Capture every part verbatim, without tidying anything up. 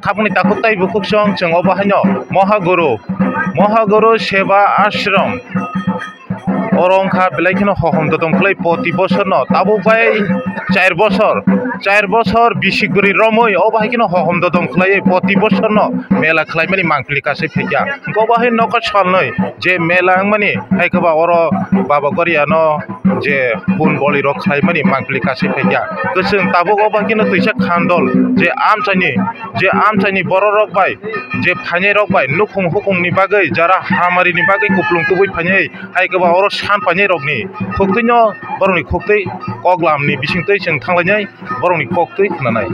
Khapni takhuk tei bukhuk song chwng obo haino Mohaguru, Mohaguru Seva Ashram. Oro wngkha belai kheno hohom dodom khlai poti bosorno. Tabuk bai chair bosor, chair bosor bisik bwrwi romwi obo hai kheno hohom dodom khlaiwi poti bosorno mela khlaimani mangpili kasui phaikha. Hwnkhe obo hai nokha salnwi je mela wngmani hai khe ba oro Baba Goriano je pun bolirok khlaimani mangpili kasui phaikha. Kwchwng tabuk obo hai kheno twisa khandol je amchaini, je amchaini bororok bai je phainairok bai nukhung hukungni bagwi jara hamarini bagwi kuplung tubui phainai. Hai khe ba oro san painai rokni khuktwino borokni khuktwi kok lamni bisingtwi chwng thanglainai borokni koktwi khwnanai.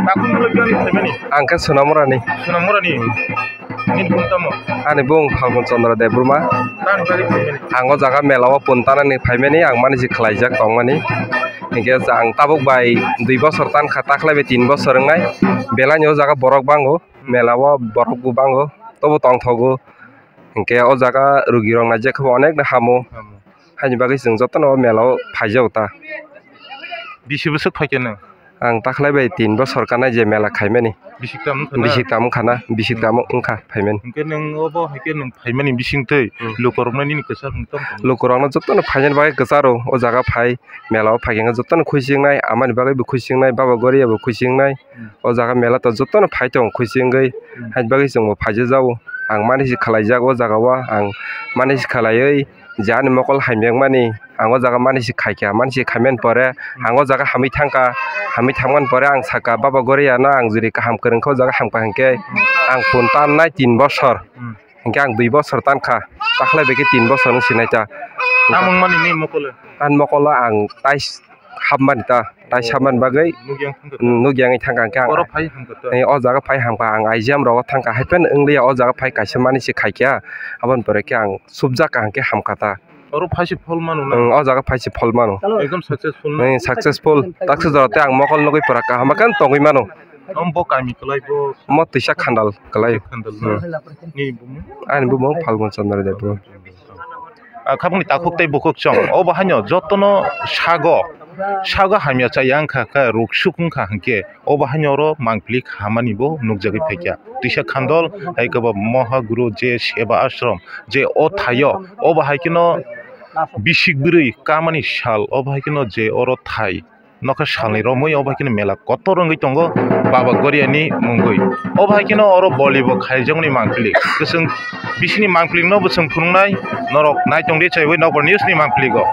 Takhuk nukle biyani phaimani? Ang khe Sonamurani. Sonamurani? Hmm. Nini bung tamo? Ani bung Phalgun Chandra Debbarma. Tani bagwi phaimani? Ang o jaga mela o pun tanani phaimani, ang mani si khlaijak tongmani. Hinkhe ang tabuk bai dui bosor tankha, takhlai bai tin bosor wngnai. Belai ni o jaga borok bango, mela o borok bo bango, tobo tongthogo. Hinkhe o jaga rugirok naijak khe bo onek no hamo. Hamo. Haini bagwi chwng jotono o mela o phaijago ta. Bisi bwswk phaikhe nwng? Ang takhlai bai tin bosor kanai je mela khaimani. Bisik tam wngkha na? Bisik tam wngkha na, bisik tam wngkha phaimani. Hinkhe nwng obo hai khe nwng phaimani bisingtwi. Hmm. Lukurokno nini kwchar wng tong tong? Lukurokno jotono phainani bagwi kwcharo o jaga phai, mela o phai khe jotono khuisingnai, amani bagwi bo khuisingnai, Baba Goria bo khuisingnai. Hmm. O jaga mela to jotono phai tongo khuisingwi. Hmm. Haini bagwi chwngbo phaijajao. Ang mani si khlaijak o jaga o, ang mani si khlaiwi je ani mokol hamyakmani, ang o jaga mani si khaikha, mani si khaimani pore ang o jaga hamwi thangkha, hamwi thangmani pore ang sakha, "Baba Goria no ang juri kaham kwrwngkha, o jaga hamkha," hinkhe ang pun tannai tin bosor. Hmm. Hinkhe ang dui bosor tankha, takhlai bai khe tin bosor wng sinai ta. Tamung mani ni mokole? Ani mokolo ang tais hapmani ta, tais hapmani bagwi nukya wngkha ta? Nukya wngwi thangkha hinkhe ang. Oro phai hamkha ta? Eh, o jaga phai hamkha, ang I G M rogo thangkha, hai phano wngliya, o jaga phai kaisa mani se khaikha, aboni pore khe ang subjak kaham khe hamkha ta. Oro phai se phol mano na? Ang o jaga phai se phol mano. Ekdom successful na? Eh, successful. Taksa jora tei ang mokol nugwi pura kaham khe tongwi mano. Omo bo kami kwlai bo? Omo twisa khandal kwlai. Khandal na? Hmm. Ni bumung? Ani bumung Phalgun Chandra Debbarma. Ah, khapangni takhuk tei bukhuk chwng. Obo haino jotono sago, sago hamya chaya wngkha khe, ruksuk wngkha hinkhe, obo haino oro mangpili khamani bo nukjagwi phaikha. Twisa khandol, hai khe bo Mohaguru je Seva Ashram, je o thaio, obo hai kheno bisik bwrwi kamani sal, obo hai kheno je oro thai. Nokha salni romwi obo hai kheno mela kotor wngwi tongo Baba Goriani mungwi. Obo hai kheno oro boli bo khaijakmani mangpili. Kwchwng bisini mangpili no bo chwng phunuknai, norok naitongdi chaiwi Nokbar News ni mangpili go.